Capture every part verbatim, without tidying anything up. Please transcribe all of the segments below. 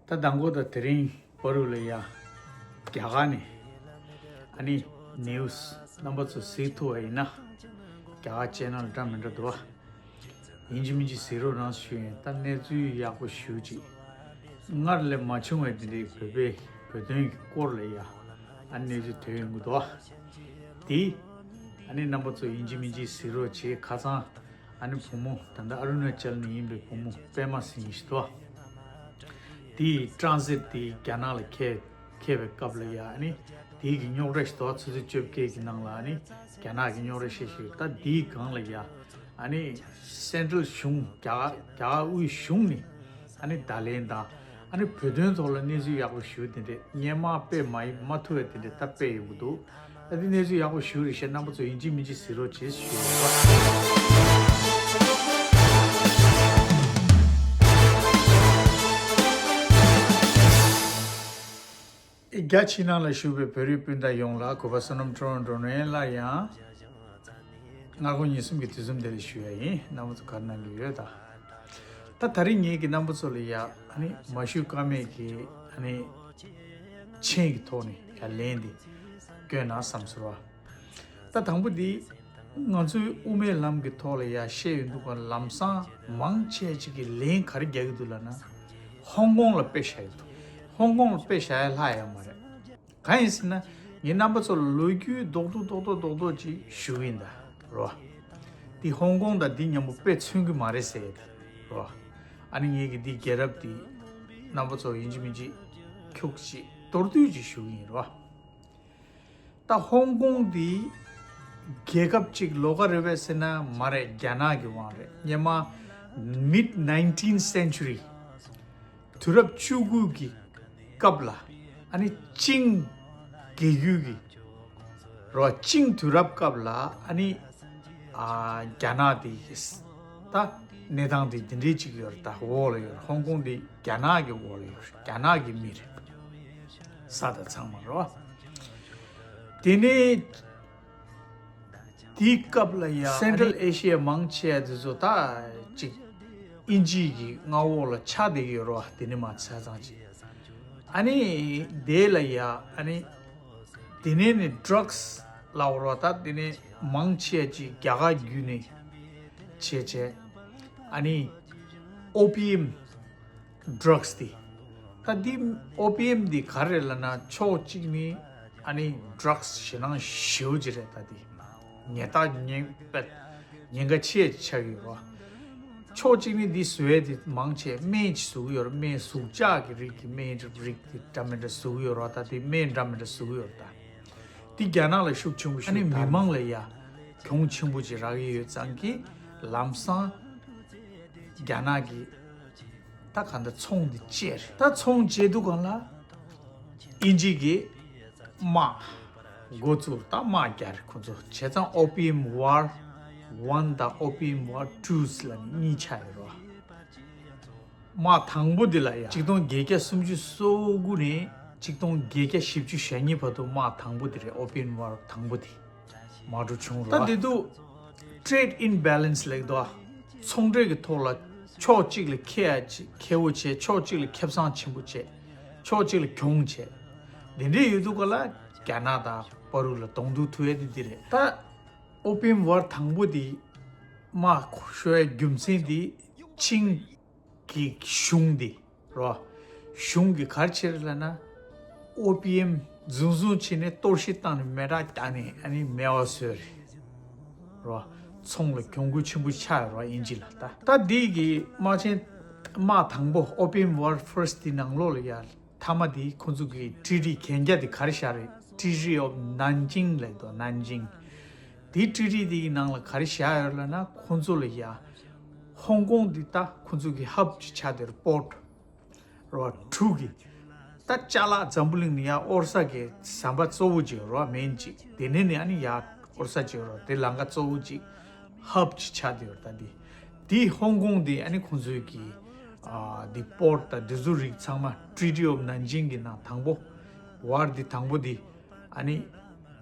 ད་མདང་དགོང་དང་དེ་རིང་བར་དུ་ལ་ཡ། རྒྱ་གར་ནས་ཨ་ནི་ནིའུ་སི་རྣམ་པ་ཚོ་གཟིགས་ཐུབ་པ་ཡིན་ན། རྒྱ་གར་ཅེ་ནལ་འདྲ་མི་འདྲ་འདུག་བ། ཡིན་གཅིག་མིན་གཅིག་གཟིགས་རོགས་གནང་ཞུ་ཡིན། ད་གནས་ཚུལ་ཡག་པོ་ཞེ་ཅིག་སྔར་ལས་མ་བྱུང་བའི་དེ་འདྲའི་བོད་པའི་བོད་དོན་གྱི་སྐོར་ལ་ཡ། ཨ་ནི་གནས་ཚུལ་ཐོན་ཡོང་གི་འདུག་བ། དེ་ཨ་ནི་རྣམ་པ་ཚོ་ཡིན་གཅིག་མིན་གཅིག་གཟིགས་རོགས་བྱེད། ཁ་སང་ཨ་ནི་བུ་མོ་ད་ལྟ་ཨ་རུ་ན་ཅལ་ནས་ཡིན་པའི་བུ་མོ་པད་མ་ཟེར་མཁན་ཞིག་འདུག་བ། དེའི་ཊ་རན་སིཊ་དེ་རྒྱ་ནག་ལ་འཁེལ་འཁེལ་བའི་སྐབས་ལ་ཡ། ཨ་ནི་དེའི་གི་རྙོག་དྲ་ཞིག་འདུག་བ། ཆུ་ཚོད་བཅོ་བརྒྱད་ཀྱི་ནང་ལ་ཨ་ནི་རྒྱ་ནག་གི་རྙོག་དྲ་བཤད་ཞིག་ད་དེའི་སྒང་ལ་ཡ། ཨ་ནི་སེན་ཊྲལ་གཞུང་རྒྱ་གར་རྒྱ་གར་དབུས་གཞུང་ནས་ཨ་ནི་བརྡ་ལན་དང་། ཨ་ནི་བོད་དོན་ཐོག་ལ་གནས་ཚུལ་ཡག་པོ་ཞེ་དེ་འདྲས་སྔོན་མ་དཔེ་མ་ཡིན་མ་ཐུབ་པའི་དེ་འདྲས་ད་དཔེ་ཡོང་གི་འདུག་ད་དེ་གནས་ཚུལ་ཡག་པོ་ཞེ་རེད་ཤག་རྣམ་པ་ཚོ་ཡིན་གཅིག་མིན་གཅིག་གཟིགས་རོགས་བྱེད་ཞུ་ཡིན་པ། རྒྱ་ཕྱི་ནང་ལ་བཞུགས་པའི་བོད་རིགས་སྤུན་ཟླ་ཡོངས་ལ་གུས་པ་བསོད་ནམས་ཁྲི་བོ་འགྲོ་ནས་སླར་ཡང་སྔ་དགོང་ཉིན་གསུམ་གྱི་དུས་གསུམ་བདེ་ལེགས་ཞུ་ཡ་ཡིན། རྣམ་པ་ཚོ་ག་རེ་གནང་གི་ཡོད་ད། ད་ད་རིང་ངེད་ཀྱི་རྣམ་པ་ཚོ་ལ་ཡ་ཨ་ནི་མ་ཞུ་ཀ་མེད་ཀྱི་ཨ་ནི་མཆན་གྱི་ཐོག་ནས་ཡ་ལན་འདི་སྐྱོན་ན་བསམ་ཚོར་བ། ད་དང་པོ་འདི་ང་ཚོའི་དབུ་མའི་ལམ་གྱི་ཐོག་ལ་ཡ་བཤད་ཡོང་དུས་ཀ་ལམ་སང་མང་ཆེ་ཅིག་གིས་ལན་ག་རེ་རྒྱག་གི་འདུག་ལབ་ན། ཧོང་ཀོང་ལ་དཔེ་བཞག་གི་འདུག་ཧོང་ཀོང་ལ་དཔེ་བཞག་ཡ་ལྷག་ཡ་མ་རེད། གང་ཡིན་ཟེར་ན། ངས་རྣམ་པ་ཚོ་ལ་ལོ་རྒྱུས་རྡོག་རྡོག་རྡོག་རྡོག་རྡོག་རྡོག་ཅིག་ཞུ་གི་ཡིན་ད། རོ། འདི་ཧོང་ཀོང་དང་འདི་མཉམ་པོ་དཔེ་མཚོན་གྱི་མ་རེད་ཟེར་ཡ་ད། རོ། ཨ་ནི་ངས་ཀྱི་འདི་རྒྱལ་རབས་འདི་རྣམ་པ་ཚོ་ཡིན་གཅིག་མིན་གཅིག་ཁྱུག་ཅིག་མདོར་བསྡུས་ཅིག་ཞུ་གི་ཡིན་རོ། ད་ཧོང་ཀོང་འདི་རྒྱལ་ཁབ་ཅིག་ལོགས་ཀ་རེད་པས་ཟེར་ན་མ་རེད། རྒྱ་ནག་གི་དབང་རེད། སྔོན་མ་mid nineteenth century དུས་རབས་བཅུ་དགུ་གི་སྐབས་ལ་ཨ་ནི་ཅིང་རྒྱལ་རྒྱུད་ཀྱི་རོ། ཅིང་དུས་རབས་སྐབས་ལ་ཨ་ནི་ཨ་རྒྱ་ནག་དེ་གི་ད་གནས་སྟངས་དེ་དེ་འདྲའི་ཅིག་ཡོད་རེད། ད་འོག་ལ་ཡོད་རེད། ཧོང་ཀོང་དེ་རྒྱ་ནག་གི་འོག་ལ་ཡོད་རེད། རྒྱ་ནག་གི་མི་རེད། ས་དང་ཚང་མ་རོ། དེ་ནས་དེའི་སྐབས་ལ་ཡ་Central Asia མང་ཆེ་བ་དེ་ཚོ་ད་ཅིག་དབྱིན་ཇི་གི་མངའ་འོག་ལ་ཆགས་བསྡད་ཀྱི་ཡོད་རེད་བ། དེ་ནས་མར་ཆ་ཚང་ཅིག་ཨ་ནི་དེ་ལ་ཡ་ཨ་ནི་དེ་ནས་ནི་ཌྲག་སི་ལབ་རོགས། ད་དེ་ནས་མང་ཆེ་ཅིག་རྒྱ་གར་བརྒྱུད་ནས་བྱས་བྱས་ཨ་ནི་ཨོ་པི་ཡམ་ཌྲག་སི་དེ། ད་འདི་ཨོ་པི་ཡམ་འདི་ག་རེ་ལབ་ན་ཕྱོགས་གཅིག་ནི་ཨ་ནི་ཌྲག་སི་ཞེད་སྣང་ཞེ་པོ་ཅིག་རེད། ད་འདི་ཉལ་ཐ་ཉེན་པ་ཉེན་ཁ་ཆེ་ཆགས་ཡོད་རོ། ཕྱོགས་གཅིག་ནི་འདི་བཟོ་ཡས་འདི་མང་ཆེ་སྨན་ཅིག་བཟོ་གི་ཡོད་རེད། སྨན་ཟུག་བཅག་གི་རིགས་ཀྱི་སྨན་རིགས་དེ་འདྲ་མི་འདྲ་བཟོ་གི་ཡོད་རོ། ད་འདི་སྨན་འདྲ་མི་འདྲ་བཟོ་གི་ཡོད་རེད། ད་འདི་རྒྱ་ནག་ལ་ཤུགས་ཆེན་པོ་ཞིག་ཨ་ནི་མི་མང་ལ་ཡ་གྱོང་ཆེན་པོ་ཅིག་རག་གི་ཡོད་ཙང་གི་ལམ་སང་རྒྱ་ནག་གི་ད་ག་འདྲ་ཚོང་འདི་བཅད་རེད། ད་ཚོང་བཅད་དུས་སྒང་ལ་དབྱིན་ཇི་གི་དམག་འགོ་བཙུགས། ད་དམག་རྒྱག་རེད་ཁོ་ཚོ། བྱས་ཙང་Opium War One དང་Opium War Two ལ་གཉིས་ཆགས་ཡོད་རེད་བ། དམག་དང་པོ་འདི་ལ་ཡ་ཆིག་སྟོང་བརྒྱད་བརྒྱ་སུམ་ཅུ་སོ་དགུ་ནས་ཆིག་སྟོང་བརྒྱད་བརྒྱ་བཞི་བཅུ་ཞེ་གཉིས་བར་དུ་དམག་དང་པོ་འདི་རེད། Opium War དང་པོ་འདི། མ་འགྲོ་བྱུང་རོ། ད་དེ་དུས་trade imbalance ལབ་དོ། ཚོང་འབྲེལ་གྱི་ཐོག་ལ་ཕྱོགས་གཅིག་ལ་ཁེ་ཡ་ཆེ་ཁེ་བོ་ཆེ། ཕྱོགས་གཅིག་ལ་ཁེ་བཟང་ཆེན་པོ་ཆེ། ཕྱོགས་གཅིག་ལ་གྱོང་ཆེ། དེ་འདྲའི་ཡོད་དུས་སྒང་ལ་རྒྱ་ནག་དང་བར་དུ་ལ་གདོང་ཐུག་ཐུབ་ཡ་དེ་འདི་རེད། ད་Opium War དང་པོ་དེ་དམག་ཤོར་ཡ་རྒྱུ་མཚན་དེ་ཆིང་གི་གཞུང་དེ་རོ། གཞུང་གིས་ག་རེ་བྱས་རེད་ལབ་ན། ཨོ་པི་ཡམ་བཟུང་བཟུང་བྱས་ནས་གཏོར་བཤིག་བཏང་ནས་མེ་སྲེག་བཏང་ནས་ཨ་ནི་མེད་པ་བཟོས་རེད། རོ། ཚོང་ལ་གྱོང་གུན་ཆེན་པོ་ཆགས་ཡོད་རོ་དབྱིན་ཇི་ལ། ད་ད་འདི་གི་དམག་ཆེན་དམག་དང་པོ་Opium War First དེ་ནང་ལོགས་ལ་ཡ་མཐའ་མ་དེ་ཁོང་ཚོ་གི་ཊི་ཊི་གན་རྒྱ་དེ་ག་རེ་བཞག་རེད། Treaty of Nanjing ལབ་འདུག Nanjing དེ་ཊི་ཊི་དེ་གི་ནང་ལ་ག་རེ་བཞག་ཡོད་ལབ་ན། ཁོང་ཚོ་ལ་ཡ་ཧོང་ཀོང་འདི་ད་ཁོང་ཚོ་གི་ཧབ་ཅིག་ཆགས་བསྡད་རེད། པོར་ཊི་རོ། གྲུ་གི་ད་ཅ་ལག་འཛམ་བུ་གླིང་ནས་ཡ་ཨོ་རི་ས་གི་ཟམ་པ་གཙོ་བོ་ཅིག་ཡོད་རོ། མེན་ཅིག་དེ་ནས་ནས་ཨ་ནི་ཡ་ཨོ་རི་ས་ཅིག་ཡོད་རོ། དེ་ལམ་ཁ་གཙོ་བོ་ཅིག་ཧབ་ཅིག་ཆགས་བསྡད་ཡོད་རེད། ད་འདི་འདི་ཧོང་ཀོང་འདི་ཨ་ནི་ཁོང་ཚོའི་གི་ཨ་འདི་པོར་ཊི་དང་འདི་ཚོ་རིགས་ཚང་མ་Treaty of Nanjing གི་ནང་དང་པོ་ཝར་འདི་དང་པོ་འདི་ཨ་ནི་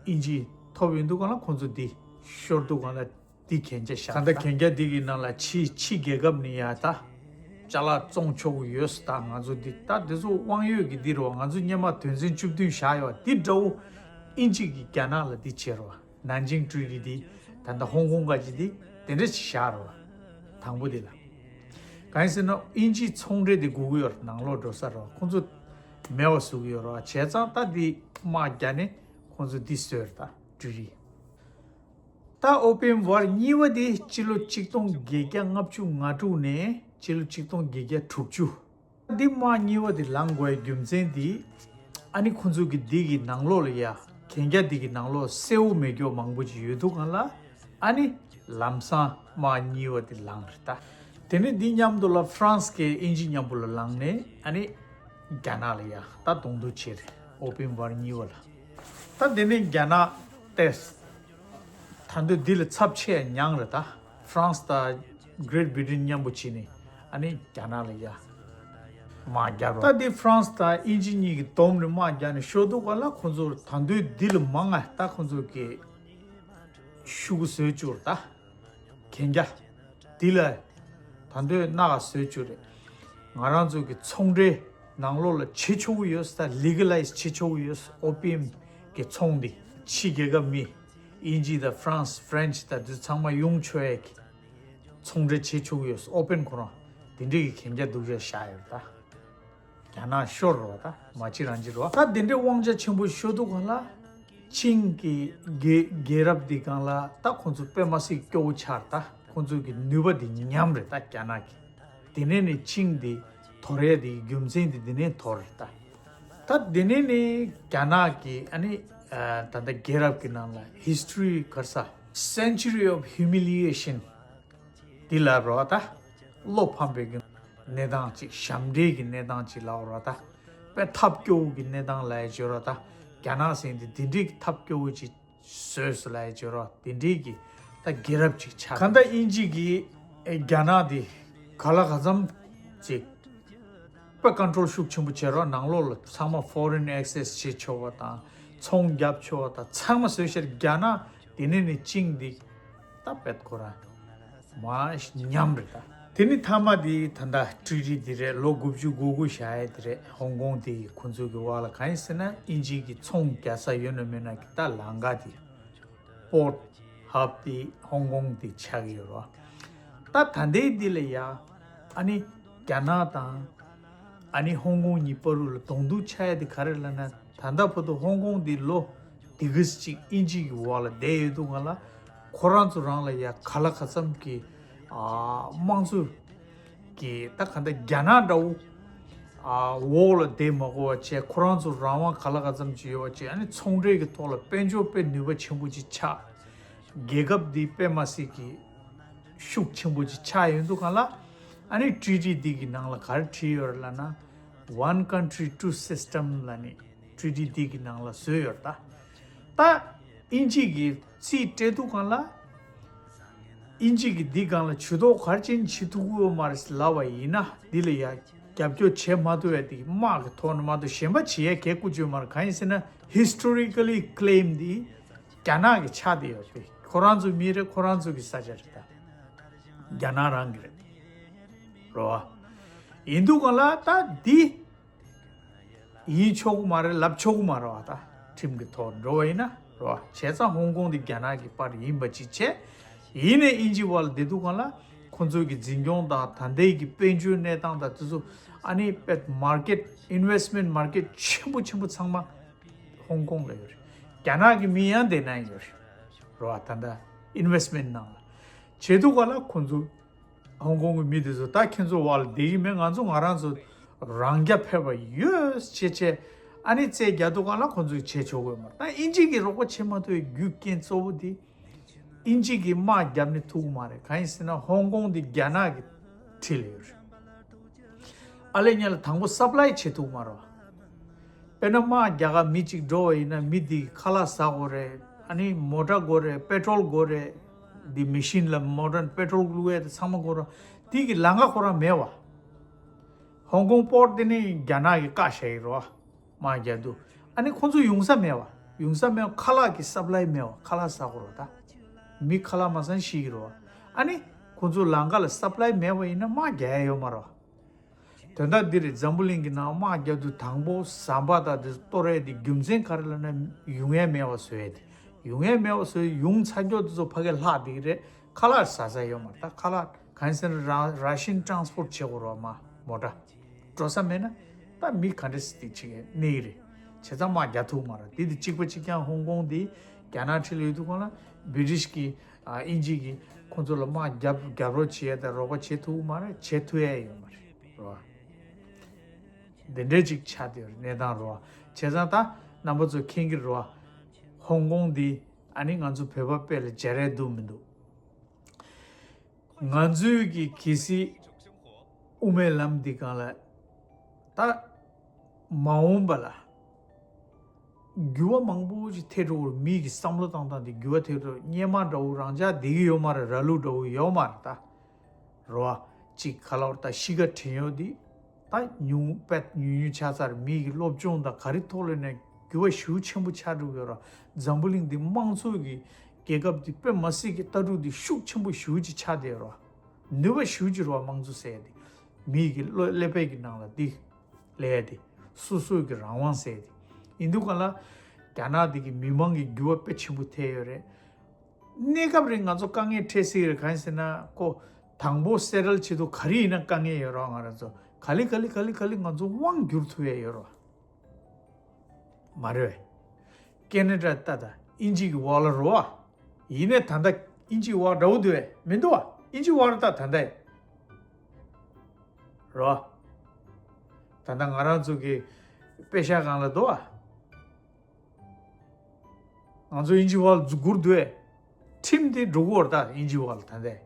དབྱིན་ཇིས་ཐོབ་ཡོང་དུས་སྒང་ལ་ཁོང་ཚོ་འདི་ཤོར་དུས་སྒང་ལ་འདི་གན་རྒྱ་བཞག་གང་ལྟར་གན་རྒྱ་འདི་གི་ནང་ལ་ཕྱི་ཕྱི་རྒྱལ་ཁབ་ནས་ཡ་ད་ ཅ་ལག་བཙོང་ཆོག་གི་ཡོད་ས། ད་ང་ཚོ་འདི་ད་འདི་ཚོ་དབང་ཡོད་ཀྱི་འདི་རེད་བ། ང་ཚོ་སྔོན་མ་དོན་ཚན་བཅུ་བདུན་བཞག་ཡོད་བ། འདི་འདྲ་བོ་དབྱིན་ཇི་གིས་རྒྱ་ནག་ལ་འདི་བྱས་རེད་བ། ནན་ཅིང་ཊི་རི་ཊི་འདི་ད་ལྟ་ཧོང་ཀོང་ག་ཅི་འདི་དེ་འདྲ་ཞིག་བཞག་རེད་བ། དང་པོ་འདི་ལ། གང་ཡིན་ཟེར་ན་དབྱིན་ཇིའི་ཚོང་འབྲེལ་འདི་དགོས་ཀྱི་ཡོད་རེད། ནང་ལོགས་འགྲོ་ས་རེད་བ། ཁོང་ཚོ་མེད་པ་བཟོ་གི་ཡོད་རེད་བ། བྱས་ཙང་ད་འདི་དམག་རྒྱག་ནས་ཁོང་ཚོ་འདི་བཟོས་རེད། ད་ཊི་རི་ཊི། ད་ཨོ་པིམ་ཝར་གཉིས་པ་དེ་སྤྱི་ལོ་ཆིག་སྟོང་བརྒྱད་བརྒྱ་ལྔ་བཅུ་ང་དྲུག་ནས་སྤྱི་ལོ་ཆིག་སྟོང་བརྒྱད་བརྒྱ་དྲུག་ཅུ། འདི་དམག་གཉིས་པ་དེ་ལངས་དགོས་པའི་རྒྱུ་མཚན་དེ། ཨ་ནི་ཁོང་ཚོ་གི་འདི་གི་ནང་ལོགས་ལ་ཡ་གན་རྒྱ་འདི་གི་ནང་ལོགས་གསལ་བོ་མེད་རྒྱུ་མང་པོ་ཅིག་ཡོད་འདུག་གང་ལ། ཨ་ནི་ལམ་སང་དམག་གཉིས་པ་དེ་ལངས་རེད་ད། དེ་ནས་འདི་མཉམ་དུ་ལ་ཧྥ་རན་སི་གི་དབྱིན་ཇི་མཉམ་པོ་ལ་ལངས་ནས་ཨ་ནི་རྒྱ་ནག་ལ་ཡ་ད་གདོང་ཐུག་བྱས་རེད། ཨོ་པིམ་ཝར་གཉིས་པ་ལ། ད་དེ་ནས་རྒྱ་ནག་ཏེས། ད་འདོད་འདི་ལ་ཚབས་ཆེ་མྱངས་རེད་ད། ཧྥ་རན་སི་དང་གྷི་རེ་ཊི་བྷི་རི་ཊན་མཉམ་པོ་བྱས་ནས་ཨ་ནི་རྒྱ་ནག་ལ་ཡ་དམག་རྒྱབ་རོགས། ད་འདི་ཧྥ་རན་སི་དང་དབྱིན་ཇི་གཉིས་ཀྱི་བསྡོམས་ནས་དམག་རྒྱབ་ནས་ཤོར་འདུག་ག་ལ། ཁོང་ཚོར་ད་འདོད་འདི་ལ་མང་ང་ད་ཁོང་ཚོ་གི་ཤུ་གུ་བཟོས་བཅུག་རེད་ད། གན་རྒྱ། འདི་ལ་ད་འདོད་སྣ་ཁ་བཟོས་བཅུག་རེད། ང་རང་ཚོ་གི་ཚོང་འབྲེལ་ནང་ལོགས་ལ་བྱེད་ཆོག་གི་ཡོད་ས། ལི་ག་ལའི་ཛི་བྱེད་ཆོག་གི་ཡོད་ས། ཨོ་པིམ་གི་ཚོང་འདི་ཕྱི་རྒྱལ་ཁབ་མི་དབྱིན་ཇི་དང་ཧྥ་རན་སི་ཧྥ་རན་སི་དང་འདི་ཚང་མ་ཡོང་ཆོག་ཡས་ཀྱི་ཚོང་འབྲེལ་བྱེད་ཆོག་གི་ཡོད་ས། ཨོ་པིམ་ཁོ་རང་དེ་འདྲའི་གི་གན་རྒྱ་སྡུག་ཅག་བཞག་ཡོད་རེད་ད། རྒྱ་ནག་ཤོར་རོ་ད་མ་གཅིག་རང་གཅིག་རོ། ད་དེ་འདྲའི་དབང་ཆ་ཆེན་པོ་ཤོར་དུས་སྒང་ལ་ཆིང་གི་རྒྱལ་རྒྱལ་རབས་འདི་སྒང་ལ་ད་ཁོང་ཚོ་དཔེ་མ་སྲིད་སྐྱོ་བོ་ཆགས་རེད་ད། ཁོང་ཚོ་གི་ནུས་པ་འདི་ཉམས་རེད་ད་རྒྱ་ནག་གི། དེ་ནས་ནི་ཆིང་འདི་དོར་ཡ་འདི་རྒྱུ་མཚན་འདི་འདི་ནས་དོར་རེད་ད། ད་དེ་ནས་ནི་རྒྱ་ནག་གི་ཨ་ནི་ད་ལྟ་རྒྱལ་རབས་ཀྱི་ནང་ལ་ཧིས་ཊོ་རི་ག་རེ་ཟེར། Century of Humiliation། འདི་ལ་རོ་ད། བློ་ཕམ་པའི་གི་གནས་སྟངས་ཅིག་ཞབས་འདྲེན་གྱི་གནས་སྟངས་ཅིག་ལབ་རོ་ད། དཔེ་ཐབས་སྐྱོ་བོ་གི་གནས་སྟངས་ལབ་ཡ་བྱོས་རོ་ད། རྒྱ་ནག་ཟེར་འདི་འདི་འདྲའི་གི་ཐབས་སྐྱོ་བོ་ཅིག་བཟོས་སོ་ལབ་ཡ་བྱོས་རོ། འདི་འདྲའི་གི་ད་རྒྱལ་རབས་ཅིག་ཆགས། གང་ལྟར་དབྱིན་ཇི་གི་རྒྱ་ནག་འདི་ག་ལ་ག་ཙམ་ཅིག་དཔེ་ཀོན་ཊོལ་ཤུགས་ཆེན་པོ་བྱེད་རོགས། ནང་ལོགས་ལ་ཚང་མ་ཕོ་རིན་ཨེག་སེ་སི་བྱེད་ཆོག་པ་དང་ཚོང་རྒྱབ་ཆོག་པ་དང་ཚང་མ་བཟོས་ཤར། རྒྱ་ནག་དེ་ནས་ནི་ཅིང་འདི་ད་བེད་ཁོ་རང་མ་ཉམས་རེད་ད། དེ་ནི་མཐའ་མ་དེ་ད་ལྟ་ཊི་རི་ཊི་དེ་རེད། ལོ་དགུ་བཅུ་གོ་དགུ་བཞག་ཡས་དེ་རེད། ཧོང་ཀོང་དེ་ཁོང་ཚོ་གི་བར་ལ་གང་ཡིན་ཟེར་ན་དབྱིན་ཇི་གི་ཚོང་རྒྱག་ས་ཡོད་ན་མེད་ན་གི་ད་ལམ་ཁ་དེ་པོར་ཊི་ཧབ་དེ་ཧོང་ཀོང་དེ་ཆགས་ཀྱི་ཡོད་རེད། ད་ད་ལྟའི་འདི་ལ་ཡ་ཨ་ནི་རྒྱ་ནག་དང་ཨ་ནི་ཧོང་ཀོང་གཉིས་བར་དུ་ལ་གདོང་ཐུག་ཆགས་ཡ་དེ་ག་རེ་ལབ་ན། ད་ལྟ་བར་དུ་ཧོང་ཀོང་འདི་ལོ་དེ་གི་ཅིག་དབྱིན་ཇི་གི་འོག་ལ་བསྡད་ཡོད་དུས་སྒང་ལ་ཁོ་རང་ཚོ་རང་ལ་ཡ་ག་ལ་ག་ཙམ་གྱི་ཨ་དམངས་གཙོ་གི་ད་ག་འདྲ་རྒྱ་ནག་འདྲ་བོ་ཨ་འོག་ལ་བསྡད་མ་དགོས་པ་བྱས། ཁོ་རང་ཚོ་རང་དབང་ག་ལ་ག་ཙམ་ཅིག་ཡོད་པ་བྱས། ཨ་ནི་ཚོང་འབྲེལ་གྱི་ཐོག་ལ་དཔལ་འབྱོར་དཔེ་ནུས་པ་ཆེན་པོ་ཅིག་ཆགས། རྒྱལ་ཁབ་འདི་དཔེ་མ་སྲིད་ཀྱི་ཤུགས་ཆེན་པོ་ཅིག་ཆགས་ཡོད་དུས་སྒང་ལ། ཨ་ནི་ཊི་རི་ཊི་འདི་གི་ནང་ལ་ག་རེ་བྲིས་ཡོད་རེད་ལབ་ན། One country, two system ལབ་ནས་ཊི་རི་ཊི་འདི་གི་ནང་ལ་བཟོས་ཡོད་རེད་ད། ད་དབྱིན་ཇི་གི་རྩིས་སྤྲད་དུས་སྒང་ལ། དབྱིན་ཇི་གི་འདི་སྒང་ལ་ཇུས་གཏོགས་ག་རེ་བྱས་ནས་བྱེད་ཐུབ་ཀྱི་ཡོད་མ་རེད་ལབ་པ་ཡིན་ན། འདི་ལ་ཡ་རྒྱབ་སྐྱོར་བྱེད་མ་ཐུབ་ཡ་དེ་དམག་གི་ཐོག་ནས་མ་གཏོགས་གཞན་པ་བྱེད་ཡ་གལ་ཀུ་ཅོ་མ་རེད། གང་ཡིན་ཟེར་ན་ཧིས་ཊོ་རི་ཀ་ལི་ཀི་ལེམ་འདི་རྒྱ་ནག་གི་ཆགས་བསྡད་ཡོད་པས། ཁོ་རང་ཚོ་མི་རེད། ཁོ་རང་ཚོ་གི་ས་ཆ་རེད་ད། རྒྱ་ནག་རང་གི་རེད། རོ་བ། ཡིན་དུས་སྒང་ལ་ད་འདི་ཡིན་ཆོག་གི་མ་རེད། ལབ་ཆོག་གི་མ་རེད་བ། ད་ཁྲིམས་ཀྱི་ཐོག་འགྲོ་བ་ཡིན་ན་རོ་བ། བྱས་ཙང་ཧོང་ཀོང་འདི་རྒྱ་ནག་གི་པར་ཡིན་པ་ཅིག་བྱས། ཡིན་ནའི་དབྱིན་ཇི་བར་ལ་བསྡད་དུས་སྒང་ལ་ཁོང་ཚོའི་གི་འཛིན་སྐྱོང་དང་ད་ལྟའི་གི་དཔལ་འབྱོར་གནས་སྟངས་དང་དེ་ཚོ་ཨ་ནི་དཔེ་མར་ཀེཊ་ཨིན་ཝེ་སི་མེན་ཊི་མར་ཀེཊ་ཆེན་པོ་ཆེན་པོ་ཚང་མ་ཧོང་ཀོང་ལ་ཡོད་རེད། རྒྱ་ནག་གི་མི་ཡང་དེ་ན་ཡོད་རེད། རོ་བ། ད་ལྟ་ཨིན་ཝེ་སི་མེན་ཊི་ནང་ལ་བྱེད་དུས་སྒང་ལ་ཁོང་ཚོ་ཧོང་ཀོང་གི་མི་དེ་ཚོ་ད་ཁྱེད་ཚོ་བར་ལ་བསྡད་ཀྱི་མེད། ང་ཚོ་ང་རང་ཚོ་རང་རྐྱ་འཕེར་བ་ཡོད་ཅེས་བྱས། ཨ་ནི་རྩོད་རྒྱག་དུས་སྒང་ལ་ཁོང་ཚོས་བྱེད་ཆོག་གི་ཡོད་མ་རེད། ད་དབྱིན་ཇི་གིས་རོགས་པ་བྱེད་མ་ཐུབ་པའི་རྒྱུ་རྐྱེན་གཙོ་བོ་དེ་དབྱིན་ཇི་གིས་དམག་བརྒྱབ་ནས་ཐུབ་ཀྱི་མ་རེད། གང་ཡིན་ཟེར་ན་ཧོང་ཀོང་དེ་རྒྱ་ནག་གི་འཁྲིས་ལ་ཡོད་རེད། ཨ་ལས་ཉེ་ལ་དང་པོ་སབ་ལའི་བྱེད་ཐུབ་མ་རེད། དཔེར་ན་དམག་རྒྱག་ག་མི་གཅིག་འགྲོ་བ་ཡིན་ན་མི་དེ་གི་ཁ་ལག་ཟ་དགོས་རེད། ཨ་ནི་མོ་ཊ་དགོས་རེད། པེ་ཊྲོལ་དགོས་རེད། འདི་མེ་ཤིན་ལ་མོ་ཊ་པེ་ཊྲོལ་བླུག་ཡས་དེ་ཚང་མ་དགོས་རེད། དེ་གི་ལམ་ཁ་ཁོ་རང་མེད་བ། ཧོང་ཀོང་པོར་ཊི་དེ་ནི་རྒྱ་ནག་གིས་བཀག་བཞག་ཡོད་རེད་བ། དམག་རྒྱག་དུས་ཨ་ནི་ཁོང་ཚོ་ཡོང་ས་མེད་བ། ཡོང་ས་མེད་བ། ཁ་ལག་གི་སབ་ལའི་མེད་བ། ཁ་ལག་ཟ་དགོས་རེད་ད། མི་ཁ་ལག་མ་ཟ་ན་ཤི་གི་རེད་བ། ཨ་ནི་ཁོང་ཚོ་ལམ་ཁ་ལ་སབ་ལའི་མེད་བ་ཡིན་ན་དམག་རྒྱག་ཡ་ཡོད་མ་རེད་བ། དོན་དག་འདི་རེད། འཛམ་བུ་གླིང་གི་ནང་དམག་རྒྱག་དུས་དང་པོ་ཟམ་པ་དང་དེ་གཏོར་ཡས་དེ་རྒྱུ་མཚན་ག་རེ་ལབ་ན། ཡོང་ཡས་མེད་པ་བཟོ་ཡས་དེ། ཡོང་ཡས་མེད་པ་བཟོས། ཡོང་ཚར་མགྱོགས་དེ་ཚོ་ཕ་གིར་ལྷག་བསྡད་ཀྱི་རེད། ཁ་ལག་ཟ་ས་ཡོད་མ་རེད། ད་ཁ་ལག་གང་ཡིན་ཟེར་ན་ར་ར་ཤིན་ཊ་རན་སི་པོར་ཊི་བྱེད་དགོས་རེད་བ། མ་མོ་ཊ་འགྲོ་ས་མེད་ན་ད་མི་ག་འདྲས་སེ་དེ་བྱེད་ཀྱི་གནས་ཀྱི་རེད། བྱས་ཙང་དམག་རྒྱག་ཐུབ་མ་རེད། དེ་དེ་གཅིག་པ་གཅིག་རྐྱང་ཧོང་ཀོང་དེ་རྒྱ་ནག་ཁྲིད་ལ་ཡོད་དུས་སྒང་ལ་བི་ཊི་ཤི་གིས་ཨ་དབྱིན་ཇི་གིས་ཁོང་ཚོ་ལ་དམག་རྒྱབ་རྒྱབ་རོགས་བྱེད་ཡས་དང་རོགས་པ་བྱེད་ཐུབ་མ་རེད། བྱེད་ཐུབ་ཡས་ཡོད་མ་རེད། རེད་བ། འདི་འདྲའི་ཅིག་ཆགས་བསྡད་ཡོད་རེད་གནས་སྟངས། རེད་བ། བྱས་ཙང་ད་རྣམ་པ་ཚོ་མཁྱེན་གྱི་རེད་བ། ཧོང་ཀོང་འདི་ཨ་ནི་ང་ཚོ་བོད་པ་དཔེ་ལ་སྦྱར་ཡས་འདུག་མི་འདུག་ང་ཚོའི་གི་གལ་སྲིད་དབུ་མའི་ལམ་འདི་སྒང་ལ་ད་མ་འོངས་པ་ལ་འགྱུར་བ་མང་པོ་ཞིག་ཐེབས་འགྲོ་གི་རེད། མི་གི་བསམ་བློ་བཏང་སྟངས་འདི་འགྱུར་བ་ཐེབས་འགྲོ། སྔོན་མ་འདྲ་བོ་རང་འཇགས་བསྡད་ཀྱི་ཡོད་མ་རེད། ར་ལུག་འདྲ་བོ་ཡོད་མ་རེད་ད། རེད་བ། གཅིག་ག་ལབ་དགོས་རེད། ད་གཤིས་ཀ་དྲན་ཡོད་འདི་ད་ཉུང་དཔེ་ཉུང་ཉུང་ཆགས་ཚར། མི་གི་སློབ་སྦྱོང་དང་ག་རེ་ཐོག་ལ་ནས་འགྱུར་བ་ཞེ་པོ་ཆེན་པོ་ཆགས་འགྲོ་གི་ཡོད་རེད། འཛམ་བུ་གླིང་འདི་དམངས་གཙོ་གི་རྒྱལ་ཁབ་འདི་དཔེ་མ་སྲིད་ཀྱི་ལྟ་གྲུབ་འདི་ཤུགས་ཆེན་པོ་ཞེ་པོ་ཅིག་ཆགས་བསྡད་ཡོད་རེད་བ། ནུས་པ་ཞེ་པོ་ཅིག་རེད་བ། དམངས་གཙོ་ཟེར་ཡ་འདི་མི་གི་བློ་ཀླད་པའི་གི་ནང་ལ་འདི་ལབ་ཡ་འདི་སོ་སོའི་གི་རང་དབང་ཟེར་ཡ་འདི་ཡིན་དུས་སྒང་ལ་རྒྱ་ནག་འདི་གི་མི་མང་གི་འགྱུར་བ་དཔེ་ཆེན་པོ་ཐེབས་ཡོད་རེད། གནས་སྐབས་རིང་ང་ཚོ་དཀའ་ངལ་འཕྲད་སྲིད་རེད། གང་ཡིན་ཟེར་ན་ཁོ་དང་པོ་སེ་ཊལ་བྱེད་དུས་ག་རེ་ཡིན་ན་དཀའ་ངལ་ཡོད་རེད་བ། ང་རང་ཚོ་ག་ལེ་ག་ལེ་ག་ལེ་ག་ལེ་ང་ཚོ་དབང་བསྒྱུར་ཐུབ་ཡ་ཡོད་རེད་བ། མ་རེད་བས། ཀེ་ན་ཌ་ལྟ་ད་དབྱིན་ཇི་གི་འོག་ལ་རེད་བ། ཡིན་ནའི་ད་ལྟ་དབྱིན་ཇི་འོག་འདྲ་བོ་འདུག་བས། མི་འདུག་བ། དབྱིན་ཇི་འོག་ལ་ད་ད་ལྟ་རེད་བ། ད་ལྟ་ང་རང་ཚོ་གི་པེ་ཤ་སྒང་ལ་འདུག་བ། ང་ཚོ་དབྱིན་ཇི་འོག་ལ་སྒུར་འདུག་བས། ཁྲིམས་དེ་འགྲོ་གི་ཡོད་རེད་ད་དབྱིན་ཇི་འོག་ལ་ད་ལྟ།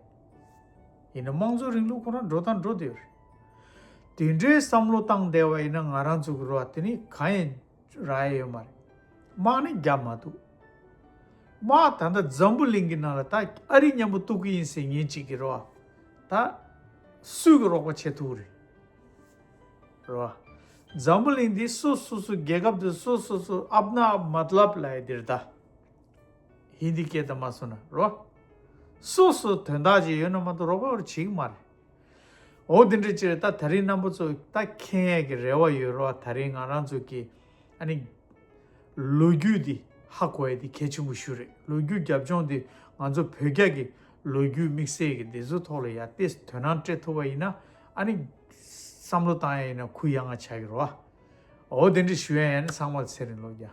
ཡིན་ནའི་དམངས་གཙོ་རིང་ལུགས་ཁོ་རང་འགྲོ་དང་འགྲོ་བསྡད་ཡོད་རེད། དེ་འདྲའི་བསམ་བློ་བཏང་བསྡད་པ་ཡིན་ན་ང་རང་ཚོ་གི་རེད་བ། དེ་ནི་གང་ཡང་རག་ཡ་ཡོད་མ་རེད། དམག་ནི་རྒྱབ་མ་ཐུབ། དམག་ད་ལྟ་འཛམ་བུ་གླིང་གི་ནང་ལ་ད་ཨ་རི་མཉམ་པོ་གཏུག་གི་ཡིན་ཟེར་མཁན་ཅིག་གི་རེད་བ། ད་སུས་གི་རོགས་པ་བྱེད་ཐུབ་རེད། རེད་བ། འཛམ་བུ་གླིང་འདི་སོ་སོ་སོ་རྒྱལ་ཁབ་དེ་སོ་སོ་སོ་ཨབ་ན་ཨབ་མ་ཏ་ལབ་ལབ་ཡ་འདི་རེད་ད། ཧིན་དི་སྐད་དུ་མ་སོང་ན་རེད་བ། སོ་སོ་དོན་དག་ཅིག་ཡོད་ན་མ་གཏོགས་རོགས་པ་བྱེད་ཀྱི་མ་རེད། འོ་དེ་འདྲ་ཅིག་རེད། ད་ད་རིང་རྣམ་པ་ཚོ་ད་མཁྱེན་ཡས་ཀྱི་རེ་བ་ཡོད་རེད་བ། ད་རིང་ང་རང་ཚོ་གི་ཨ་ནི་ལོ་རྒྱུས་འདི་ཧ་གོ་ཡས་འདི་གལ་ཆེན་པོ་ཞིག་རེད། ལོ་རྒྱུས་རྒྱབ་ལྗོངས་འདི་ང་ཚོ་བོད་རྒྱ་གི་ལོ་རྒྱུས་དམིགས་བསལ་གྱི་འདི་ཚོ་ཐོག་ལ་ཡ་ཏོག་ཙམ་དོ་སྣང་སྤྲད་ཐུབ་པ་ཡིན་ན་ཨ་ནི་བསམ་བློ་བཏང་ཡས་ཡིན་ན་གུ་ཡངས་ཆགས་ཀྱི་རེད་བ། འོ་དེ་འདྲ་ཞུ་ཡས་ཡིན་ན་ཚང་མར་ཚེ་རིང་ལོ་བརྒྱ།